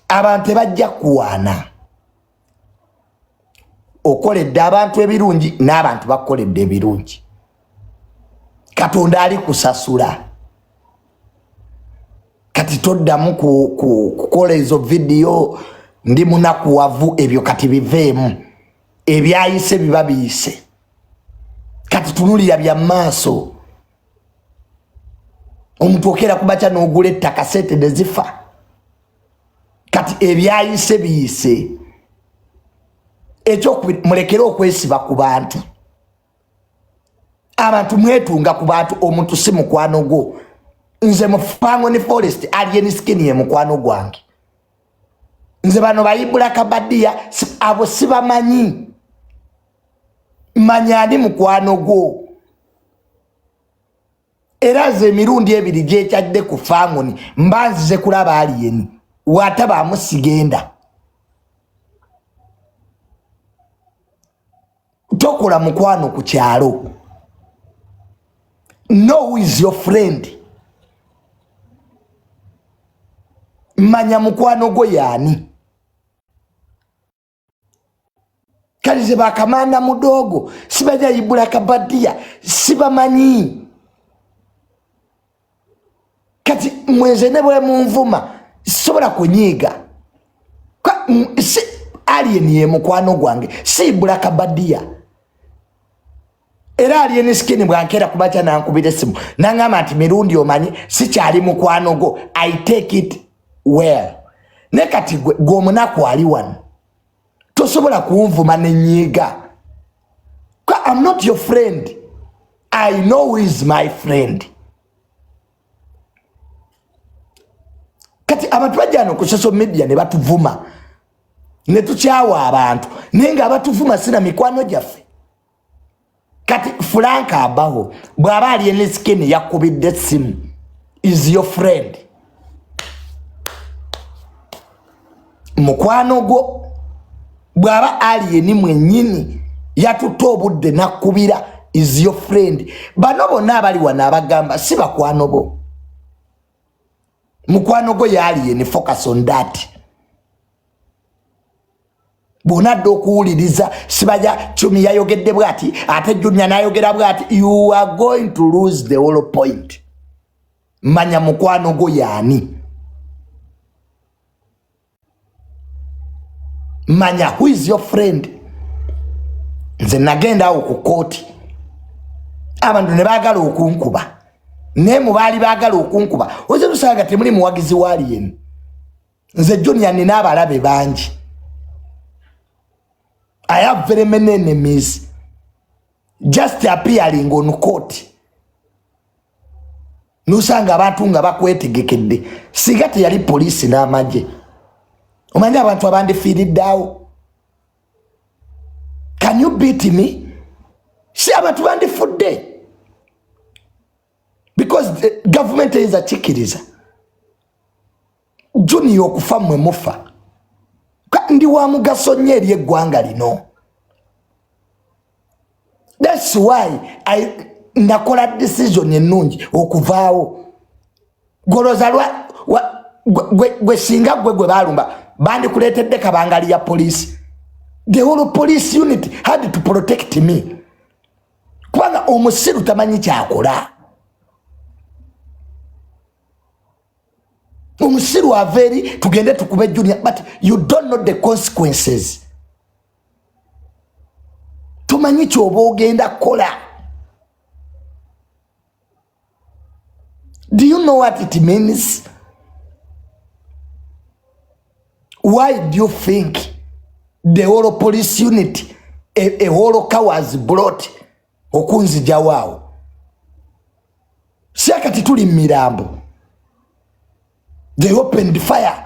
abantu tebajja kuwaana. Okoledde abantu ebirungi n'abantu bakukoledde ebirungi, Katonda ali kusasula. Kati toddamu kukola ezo vidiyo ndi munakuwavu, ebyo kati biveemu. Ebyayise biba biyise, kati tunulira bya maaso. Omuntu okeera kumakya n'ogula ettaka, sente ne zifa. Kati ebyayise biyise. Ekyokubiri, mulekere okwesiba ku bantu. Abantu mwetunga ku bantu, omuntu si mukwano gwo. Nze mu Fangone Forest, Alien Skin ye mukwano gwange. Nze bano bayibula kabadiya abo sibamanyi. Manya ani mukwano gwo. Era nze emirundi ebiri gyekyadde ku Fangone mba nzize kulaba Alien, watabaamu sigenda. Tokola mukwano ku kyalo. Know who is your friend. Manya mukwano gwo yaani. Kalize bakamanda mudogo sibaja ibula kabadia sibamanyi. Kati mwenze ne bwe munvuma sobola kunyiiga. Si Alien ye mukwano gwange, si ibula kabadia. Era Alien Skin bwankera kubacha nankubira essimu nangamba nti Mirundi omanyi sikyali mukwano gwo, I take it well. Ne kati gwe omunaku ali wano tosobola kunvuma nenyiiga. I'm not your friend. I know who is my friend. Kati abantu bajja no ku social media ne batuvuma ne tukyawa abantu, naye nga abatuvuma sina mikwano gyaffe. Kati Frank Abaho bw'aba Alien Skin yakubidde essimu, is your friend, mukwano gwo. Bw'aba Alien mwennyini yatutte obudde n'akkubira, is your friend. Bano bonna abali wano abagamba si bakwano bo. Mukwano gwo ye Alien, focus on that. Bw'onadda okuwuliriza sibaja Chumi yayogedde bw'ati ate Junior n'ayogera bw'ati, you are going to lose the whole point. Manya mukwano gwo yaani. Manya who is your friend. Nze nagenda awo ku kooti, abantu ne baagala okunkuba, naye mu baali baagala okunkuba oze lusanga temuli muwagizi wa Alien. Nze Junior nina abalabe bangi. I have very many enemies just appearing on court. Nusanga abantu nga bakwetegekedde, singa teyali poliisi n'amagye, omanyi abantu abandifiiridde awo. Can you beat me? Si abantu bandifudde because the government eyinza kikkiriza Junior okufa mmwe mufa. Ndi wa mugaso nnyo eri eggwanga lino. That's why nakola decision ennungi okuvaawo. Goloza gwe singa gwe balumba bandikuleetedde kabangali ya poliisi. The whole police unit had to protect me, kubanga omusiru tamanyi kyakola. Omusiru ava eri tugende tukube Junior, but you don't know the consequences. Tomanyi kyoba ogenda kukola. Do you know what it means? Why do you think the whole police unit, a whole car was brought okunzijawo awo? Si akati tuli mirambo. They opened fire.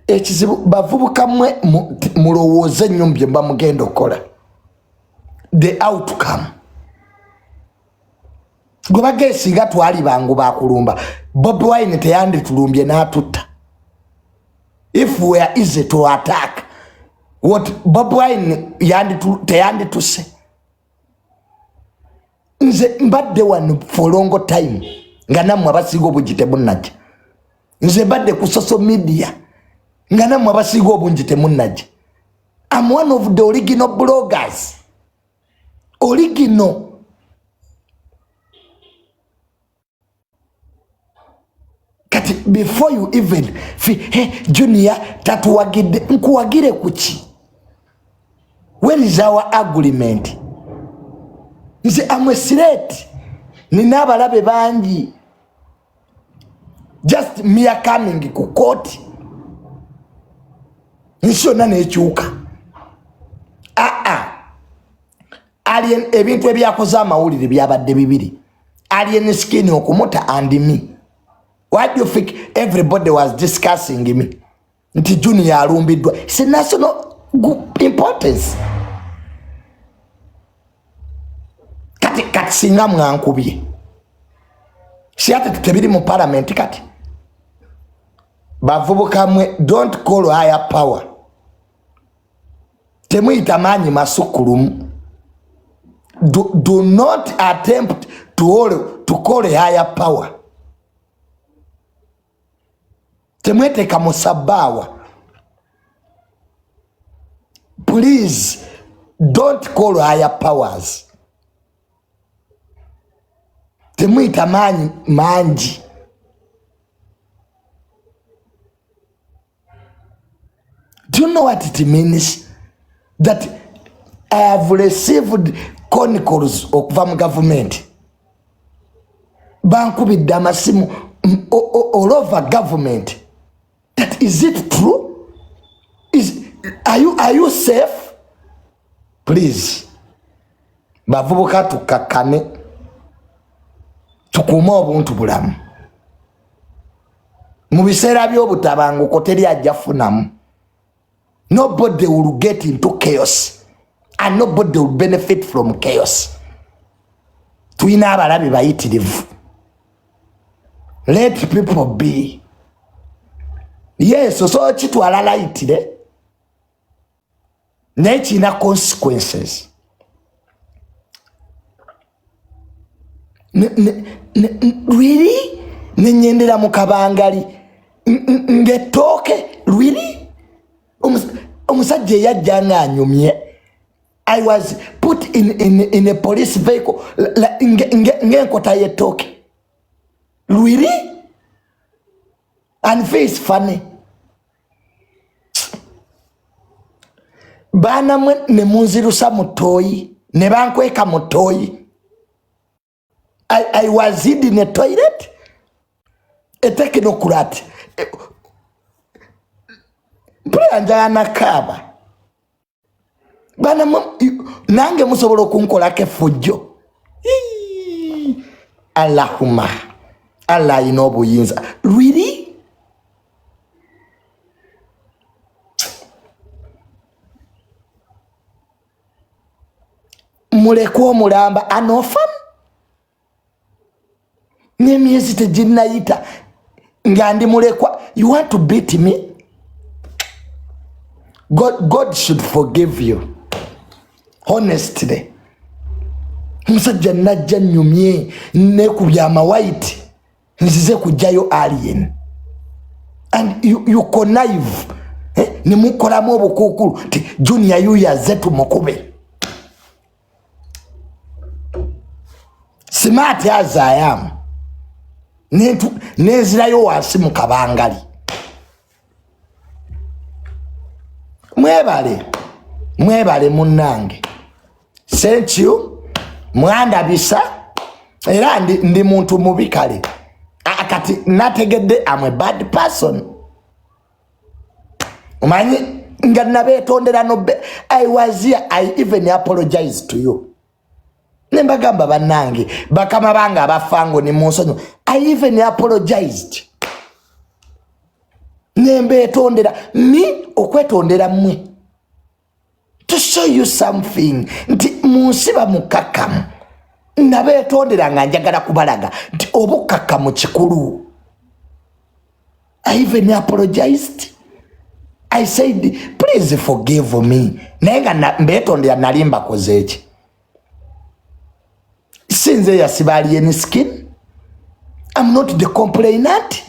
Ekizibu bavubuka mmwe mulowooze nnyo bye muba mugenda okukola. The outcome. Gwe bageesinga twali bangu bakulumba. Bobi Wine teyanditulumbye n'atutta. If we are easy to attack, what Bobi Wine teyandituse. Nze mbadde wano for long time nga nammwe abasinga obungi temunnajja. Nze mbadde ku social media nga nammwe abasinga obungi temunnajja. I'm one of the original bloggers. Original. Kati before you even hey, Junior tatuwagidde, nkuwagire kuki? Where is our agreement? Nze am a threat. Nina abalabe bangi. Just mere coming ku court. Nsi yonna n'ekyuka. Alien ebintu ebyakoze amawulire byabadde bibiri. Alien Skin okumuta and me. Why do you think everybody was discussing me? Nti Junior alumbiddwa. It's a national importance. Kati singa mwankubye. Si ate tebiri mu parliament kati. Bavubuka mwe, don't call higher power. Temuyita maanyi masukkulumu. Do not attempt to call a higher power. Temweteeka mu sabbaawa. Please don't call higher powers. Temuyita maanyi mangi. Do you know what it means? That I have received calls okuva mu government. Bankubidde amasimu all over government. That is it true? Are you safe? Please. Bavubuka tukakkane. Tukuume obuntu bulamu. Mu biseera by'obutabanguko teri ajja funamu. Nobody will get into chaos and nobody will benefit from chaos. Tulina abalabe bayitirivu. Let people be. Yes, so kitwala layitire naye kirina consequences. Really? Nenyendera mu kabangali ng'ettooke. Really? Omusajja eyajja ng'anyumye. I was put in a police vehicle ng'enkota y'ettooke. Really? And face funny. Baana mwe ne munzirusa mu ttooyi ne bankweka mu ttooyi. I was hid in a toilet. A technocrat. Mpulira njagala nakaaba. Baana mwe nange musobola okunkolako effujjo. Allahumma. Allah alina obuyinza. Really? Mulekwa omulamba an orphan n'emyezi teginnayita nga ndi mulekwa. You want to beat me? God should forgive you. Honestly. Omusajja najja nnyumye nekubya amawaiti nzize kujjayo alien. And you connive. Ne mukolamu obukuukulu nti Junior yuyo azze tumukube. Smart as I am. Nenzirayo wansi mu kabangali. Mwebale. Mwebale munnange. Thank you. Mwandabisa. Era ndi muntu mubi kale. Kati nategedde I'm a bad person. Omanyi nga nabeetondera no I was here, I even apologize to you. Ne mbagamba bannange bakama bange abafango ne munsonyiwa. I even apologized. Ne mbeetondera ni okwetondera mmwe. To show you something nti mu nsi bamukakkamu. Nabeetondera nga njagala kubalaga nti obukkakkamu kikulu. I even apologized. I said please forgive me. Naye nga mbeetondera nali mbakoze eki. Sinze yasiba alien skin. I'm not the complainant.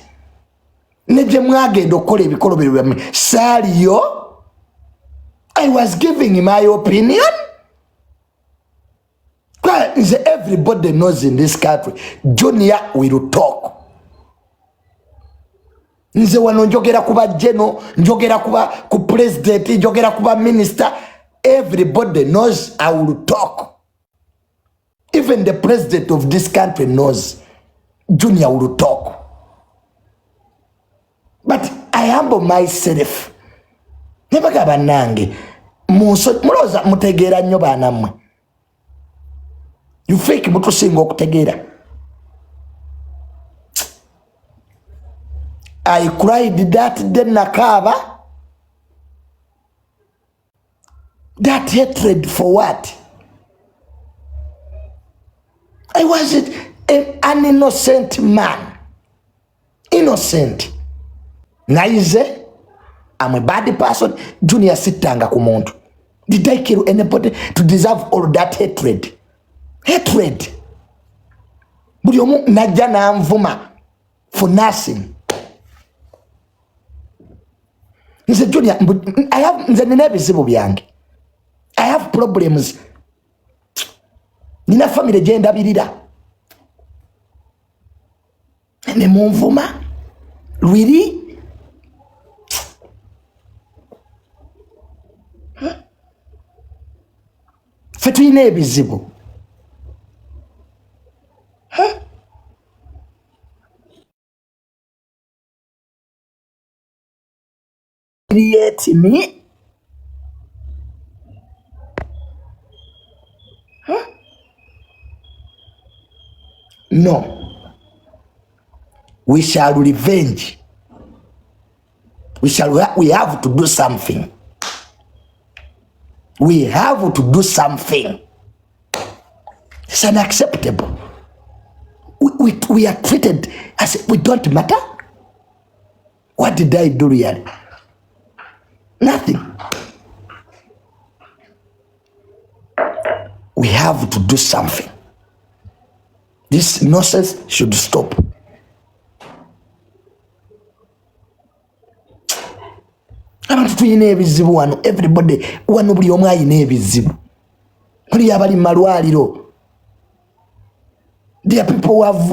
Ne gye mwagenda okukola ebikolobero byammwe saaliyo. I was giving my opinion. Nze everybody knows in this country Junior will talk. Nze wano njogera kuba general, njogera kuba ku president, njogera kuba minister. Everybody knows I will talk. Even the president of this country knows Junior will talk. But I humble myself. Nebaga bannange mulowooza mutegeera nnyo baanammwe. You think mutusinga okutegeera. I cried that day nakaaba. That hatred for what? I was an innocent man. Innocent. Naize, I'm a bad person. Junior sittanga ku muntu. Did I kill anybody to deserve all that hatred? Hatred. Buli omu najja n'anvuma for nothing. Nze Junior, I have, nze nina ebizibu byange. I have problems. Nina family gye ndabirira. Ne munvuma. Really? Ffe tulina ebizibu. Create me. Huh? No. We shall revenge. We have to do something. We have to do something. It's unacceptable. We are treated as if we don't matter. What did I do really? Nothing. We have to do something. This nonsense should stop. Abantu tulina ebizibu wano, everybody wano buli omu alina ebizibu. Buli abali mu malwaliro. There are people who have,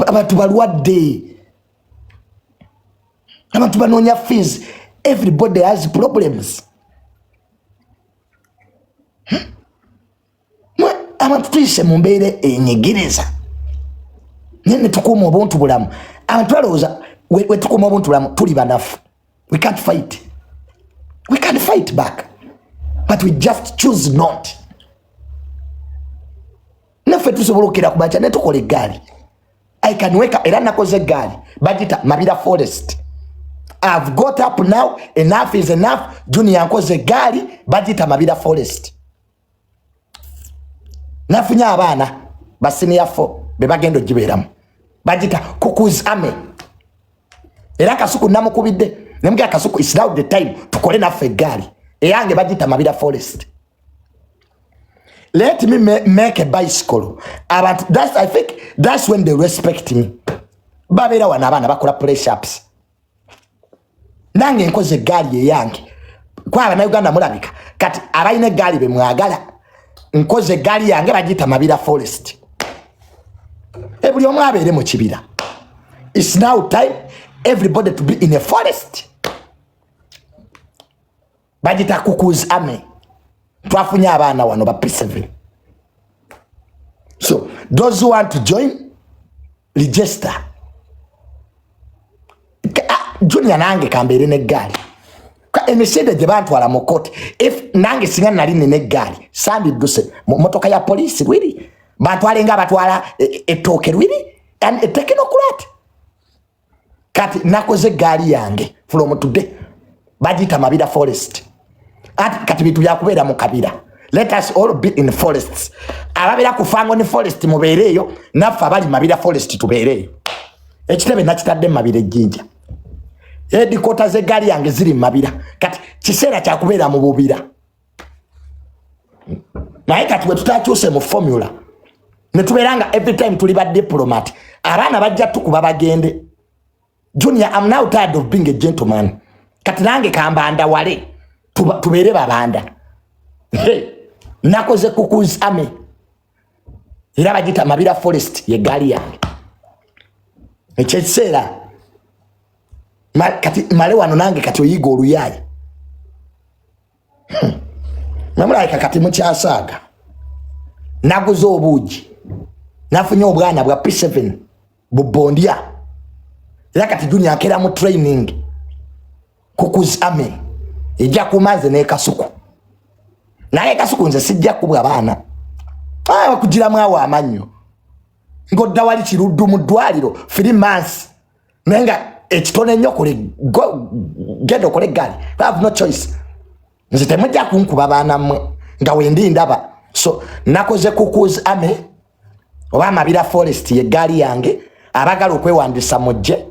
abantu balwadde. Abantu banoonya fees, everybody has problems. Abantu tuyise mu mbeera enyigiriza naye netukuuma obuntu bulamu. Abantu balowooza wetukuuma obuntu bulamu tuli banafu. We can't fight, we can't fight back, but we just choose not. Naffe tusobola okukera ku makya netukola eggaali. I can wake up, era nakoze eggaali bagita Mabira Forest. I've got up now, enough is enough. Junior nkoze eggaali bagita Mabira Forest. Nafunye abaana ba senior 4 be bagenda ogibeeramu, bagita Kuku's Army. Era Kasuku namukubidde nemugera Kasuku, it's now the time tukole naffe eggaali eyange bagita Mabira Forest. Let me make a bicycle. Abantu, that's, I think that's when they respect me. Babeera wano abaana bakola press ups, nange nkoze eggaali eyange. Kwa Abannayuganda mulabika kati abalina eggaali be mwagala, nkoze eggaali yange bagiyita Mabira Forest. E buli omu abeere mu kibira. It's now time everybody to be in a forest. Bagita Kuku's Army. Twafunye abaana wano ba P7. So those who want to join, register. Junior nange kambeere n'eggaali. Emisinde gye bantwala mu kooti, if nange singa nali nina eggaali sandidduse mu motoka ya poliisi lwiri bantwale nga abatwala ettooke lwiri and etekinokulat. Kati nakoze eggaali yange from today bagiyita Mabira Forest. Ati kati bintu byakubeera mu kabira. Let us all be in forests. Ababeera ku Fangone Forest mubeereeyo, naffe abali Mabira Forest tubeereeyo. Ekitebe nakitadde mu Mabira ejjinja, headquarters z'eggaali yange ziri mu Mabira. Kati kiseera kyakubeera mu bubira. Naye kati bwe tutakyuse mu formula ne tubeera nga every time tuli ba diplomat, abaana bajja tukuba bagende. Junior, I'm now tired of being a gentleman. Kati nange kambanda wale tubeere babanda. Hey, nakoze Kuku's Army era bagita Mabira Forest yegaali yange. Ekyekiseera kati male wano nange kati oyiga oluyayi. Namulabika kati mukyasaaga. Naguze obuugi, nafunye obwana bwa P7 bubondya. Era kati Junior akeera mu training. Kuku's Army ejja kumaze n'ekasuku. Naye kasuku nze sijja kubwa baana bakugiramu awo amannyo ng'odda wali Kiruddu mu ddwaliro 3 months, naye nga ekitone ennyo kole genda okole eggaali. I have no choice. Nze temujja kunkuba baana mmwe nga wendi ndaba. So nakoze Kuku's Army oba Mabira Forest yeggaali yange. Abagala okwewandisa mujje,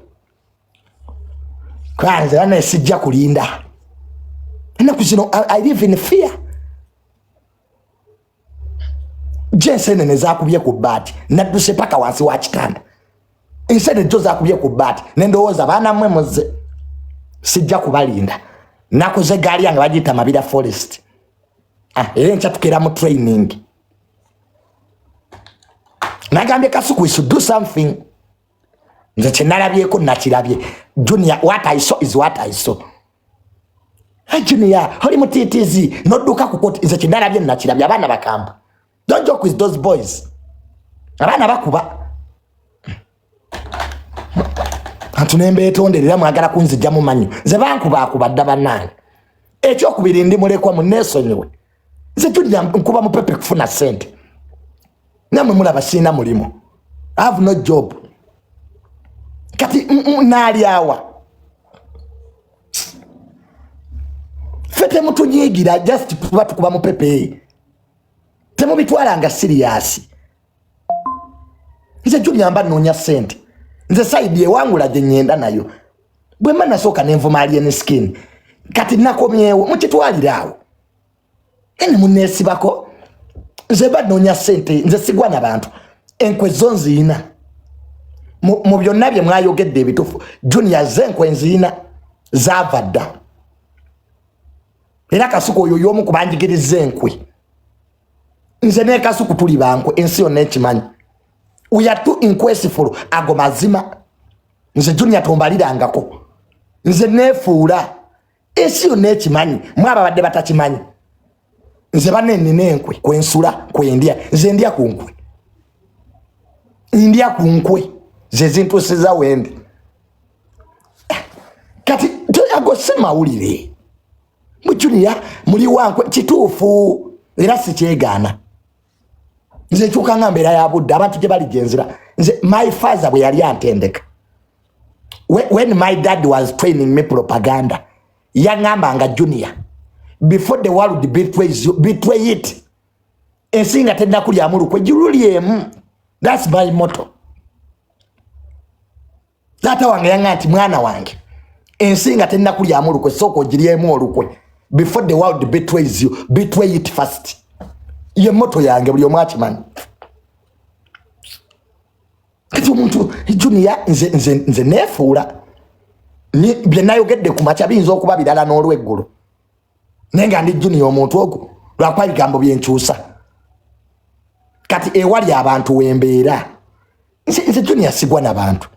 kwanze bana sijja kulinda ennaku zino. I live in fear. Jensenene zakubye ku bbaati, nadduse paka wansi wa kitanda. Ensene jo zakubye ku bbaati nendowooza baana mmwe muzze, sijja kubalinda. Nakoze eggaali yange bagiyita Mabira Forest. Era enkya tukeera mu training. Nagambye Kasuku we should do something. Nze kyenalabyeko nakirabye. Junior, what I saw is what I saw. Hey, Junior, oli mutiitizi nodduka ku kooti. Nze kyenalabye nakirabye. Abaana bakamba, don't joke with those boys. Abaana bakuba antu nembeetonderera mwagala kunzijja mu mannyo. Nze bankubaakuba dda bannange. Ekyokubiri ndi mulekwa munneesonyiwe. Nze Junior nkuba mupepe kufuna ssente, nammwe mulaba sirina mulimu. I have no job. Kati naalyawa ffe temutunyiigira, just tuba tukuba mupepe, temubitwalanga siriyasi. Nze Junior mba nnoonya ssente, nze sayidi ewangula gye ŋŋenda nayo. Bwe mba nasooka nenvuma Alien Skin, kati nakomyewo mukitwalire awo ene munneesibako. Nze mba nnoonya ssente, nze sigwa na bantu, enkwe zo nziina. Mu byonna bye mwayogedde ebituufu, Junior ze enkwe nziina zaava dda. Era Kasuku oyo y'omu ku banjigiriza enkwe. Nze ne Kasuku tuli bankwe, ensi yonna ekimanyi. We are too inquisitive, ago mazima. Nze Junior tombalirangako. Nze neefuula ensi yonna ekimanyi, mwe ababadde batakimanyi. Nze banne nnina enkwe kwensula kwendya, nze ndya ku nkwe, ndya ku nkwe ze zintuusiza wendi. Kati ago si mawulire mu Junior muli wankwe kituufu era sikyegaana. Nze nkyuka nga mbeera ya budde abantu gye bali gyenzira. Nze my father bwe yali antendeka, when my dad was training me propaganda, yaŋŋamba nga Junior, before the world betrays you, betray it. Ensi nga tennakulyamu lukwe girulyemu. That's my motto. Taata wange yaŋŋamba nti mwana wange, ensi nga tennakulyamu lukwe sooka ogiryemu olukwe. Before the world betrays you, betray it first. Ye motto yange, buli omu akimanyi. Kati omuntu Junior, nze neefuula bye nayogedde ku makya biyinza okuba birala n'olweggulo, naye nga ndi Junior omuntu ogwo lwakuba ebigambo byenkyusa. Kati ewali abantu wembeera nze Junior sigwa nabantu.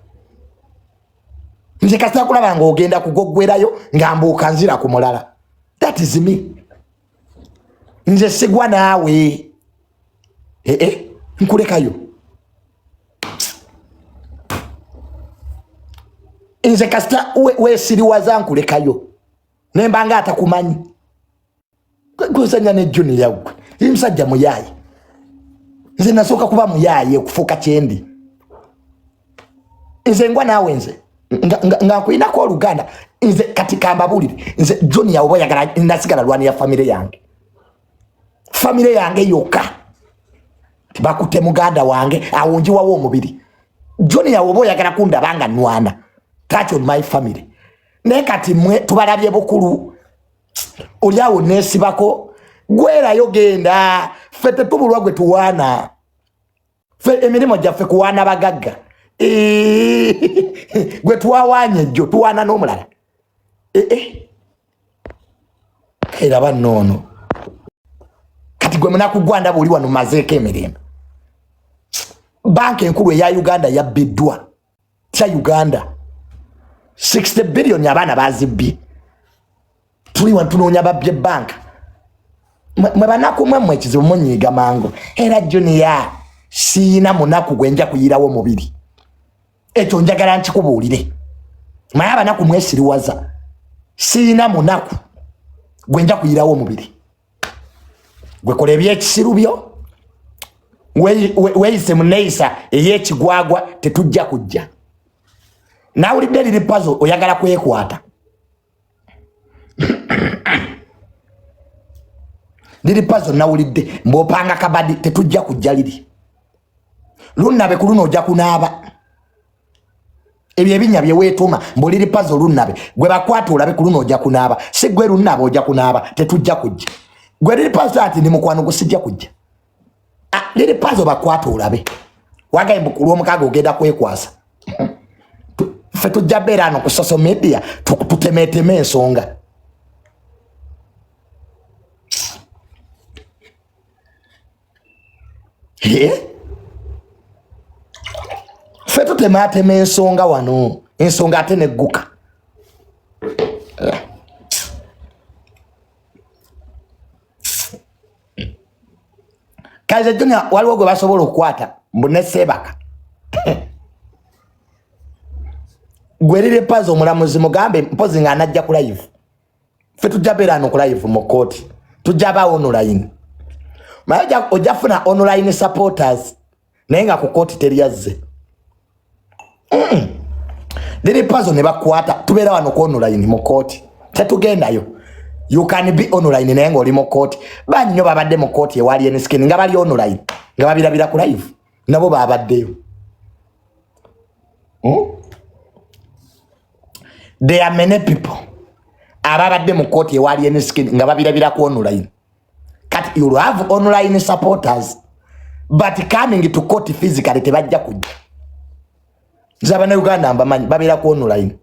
Nze kasita kulaba ng'ogenda kugoggwerayo nga mbuuka nzira ku mulala. That is me. Nze sigwa naawe, ee nkulekayo. Nze kasita weesiriwaza nkulekayo nemba nga atakumanyi. Guzanya ne Junior gwe ye musajja muyaaye. Nze nasooka kuba muyaaye okufuuka kyendi. Nze ngwa naawe, nze nga nkulinako oluganda. Nze kati kambabuulire, nze Junior oba oyagala nasigala lwanira famire yange, famire yange yokka. Bakutte muganda wange, awo njiwawo omubiri. Junior oba oyagala kundaba nga nwana, touch on my family. Naye kati mwe tubalabye bukulu, oli awo neesibako gwerayo genda. Ffe tetubulwa gwe tuwaana, ffe emirimu gyaffe kuwaana bagagga. Gwe twawaanye ejjo tuwaana n'omulala. Era bannoono kati gwe munaku gwanda buli wano mazeeko emirembe. Banka enkulu eya Uganda yabbiddwa tya Uganda 60 billion abaana bazibbye. Tuli wano tunoonya babbye banka. Mwe banaku mwe ekizibu munyiiga mangu. Era Junior siina munaku gwe nja kuyirawo mubiri, ekyo njagala nkikubuulire. Maye abanaku mwesiriwaza, siina munaku gwe nja kuyirawo omubiri. Gwe kola ebyekisiru byo, weeyise muneeyisa ey'ekigwagwa, tetujja kujja. Nawulidde liri pazo oyagala kwekwata liri pazo, nawulidde mbw'opanga kabadi, tetujja kujja. Liri lunnabe ku luno ojja kunaaba ebyo ebinnya bye weetuuma mbu liri pazo lunnabe. Gwe bakwata olabe, ku luno ojja kunaaba. Si gwe lunnabe ojja kunaaba, tetujja kujja. Gwe liri pazo ati ndi mukwano gwo, sijja kujja. Liri pazo bakwata olabe, wagaye mbu ku lwomukaaga ogenda kwekwasa. Ffe tujja beera ano ku social media tutemeeteme ensonga. Ffe tutematema ensonga wano, ensonga ate negguka. Kaize Junior waliwo gwe basobola okukwata mbu ne seebaka. Gwe liri pazo omulamuzi mugambe mpozi nga anajja ku live. Ffe tujja beera ano ku live mu kooti, tujja ba online. Naye ojja funa online supporters naye nga ku kooti teryazze. Liri pazo ne bakwata, tubeera wano ku online mu kooti, tetugendayo. You can be online naye ng'oli mu kooti. Bangi nnyo babadde mu kooti ewali Alien Skin nga bali online nga babirabira ku live, nabo babaddeyo. There are many people ababadde mu kooti ewali Alien Skin nga babirabira ku online. Kati you have online supporters but coming to court physically tebajja kujja. Nze abannayuganda mbamanyi, babeera ku online.